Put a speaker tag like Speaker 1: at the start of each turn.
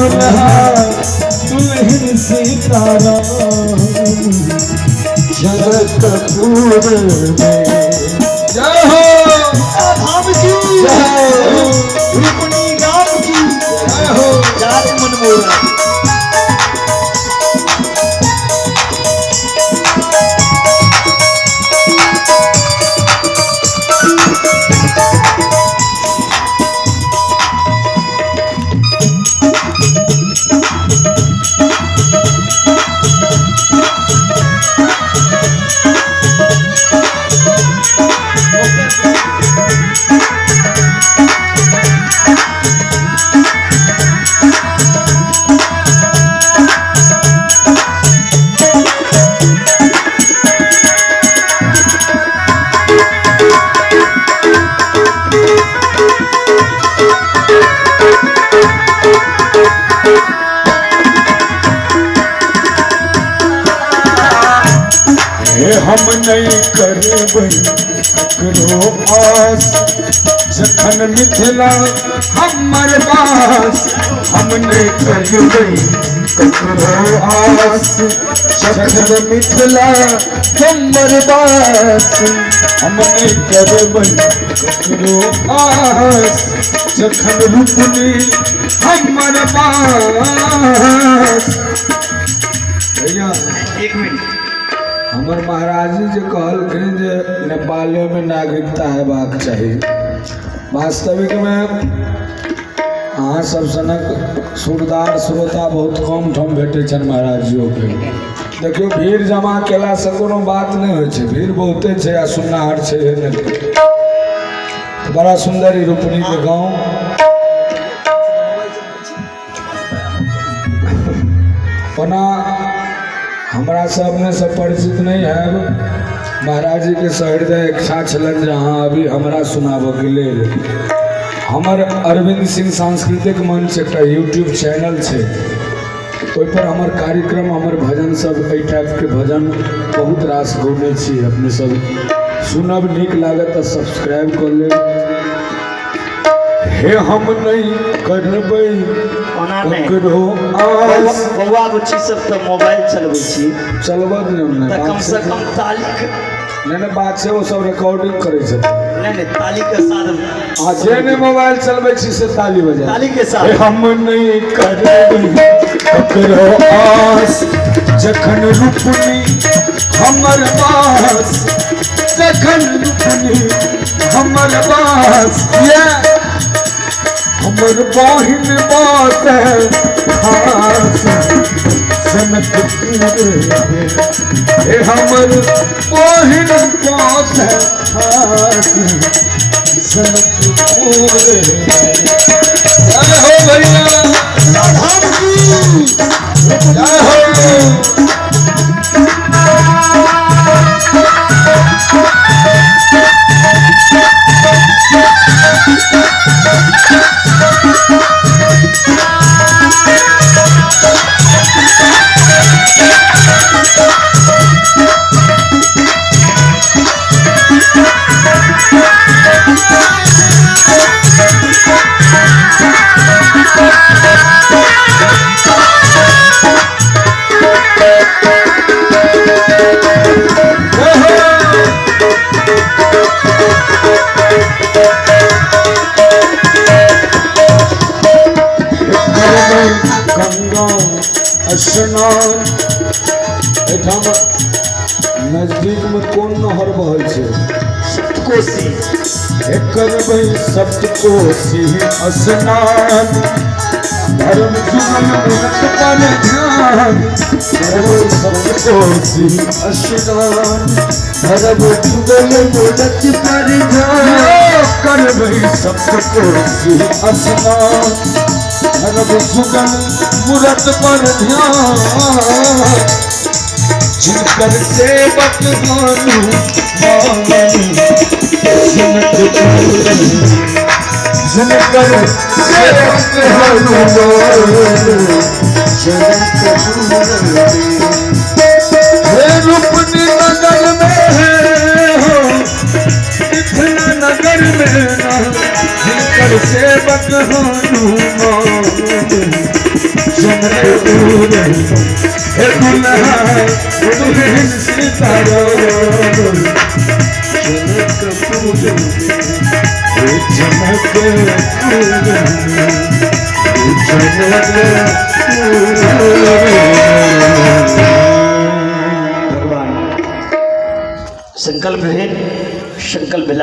Speaker 1: दुल्हा दुल्हन सीताराम जनकपुर में। जय हो
Speaker 2: धाम की,
Speaker 1: जय हो,
Speaker 2: रुपनी गाम की
Speaker 1: जय हो।
Speaker 2: जात मनमोरा।
Speaker 1: हे हम नहीं करबै ककरो आस, जखन मिथिला हमर बास। हम नहीं करबै ककरो आस, जखन मिथिला हमर बास। हम नहीं करबै ककरो आस, जखन रुपनी हमर बास। भैया,
Speaker 2: एक मिनट।
Speaker 1: हमर महाराज जी जे कहलखिन जे नेपालियोमे नागरिकता हेबाक चाही, वास्तविकमे अहाँ सब सनक सुरदार श्रोता बहुत कम ठाम भेटै छनि। महाराज जीओके देखियौ, भीड़ जमा केलासँ कोनो बात नहि होइ छै। भीड़ बहुते छै आ सुननाहर छै नहि। बड़ा सुन्दर ई रोपनीके गाँव। ओना हमरा सब अपनेसँ परिचित नहि हैब। महाराज जीके सहृदय इच्छा छलनि जे अहाँ अभी हमरा सुनाबऽके लेल। हमर अरविन्द सिंह सांस्कृतिक मंच एकटा यूट्यूब चैनल छै, ओहिपर हमर कार्यक्रम, हमर भजन सब, एहि टाइपके भजन बहुत रास गौने छी। अपने सब सुनब, नीक लागत तऽ सब्सक्राइब कऽ लेब। हे हम नहि करबै
Speaker 2: ओना नहि।
Speaker 1: ककरो आस।
Speaker 2: बौआ बुच्ची सब तऽ मोबाइल चलबै छी।
Speaker 1: चलबऽ दियौ ने।
Speaker 2: तऽ
Speaker 1: बात
Speaker 2: कम से
Speaker 1: छै।
Speaker 2: कम तालीके
Speaker 1: नहि नहि, बात छै, ओ सब रिकॉर्डिंग करै छथिन।
Speaker 2: नहि नहि, तालीके साथ।
Speaker 1: आ जे नहि मोबाइल चलबै छी से ताली बजा।
Speaker 2: तालीके साथ।
Speaker 1: हे हम नहि करबै ककरो आस, जखन रुपनी हमर बास, जखन रुपनी हमर बास। ये हमर बहिन बास खास जनकपुर में। हे हमर बहिन बास खास जनकपुर में। जय हो भैया,
Speaker 2: धाम की।
Speaker 1: जय हो। जय हो। करबै गंगा स्नान। एहिठाम नजदीकमे कोन नहर बहै छै?
Speaker 2: सप्तकोशी।
Speaker 1: हे करबै सप्तकोशी स्नान, धर्म जुगल मूरत पर ध्यान। करबै सप्तकोशी स्नान, धर्म जुगल मूरत पर ध्यान। करबै सप्तकोशी स्नान, धर्म जुगल मूरत पर ध्यान। जिनकर सेवक हनुमान जनकपुर, जिनकर सेवक हनुमान जनकपुर में। हे रुपनी नगर में है हो, मिथिला नगर में ना जिनकर सेवक जनक हनुमान जनकपुर हे दुल्हा दुल्हन सीताराम जनकपुर हे जनकपुर जनकपुर।
Speaker 2: भगवान संकल्प भेल, संकल्प भेला।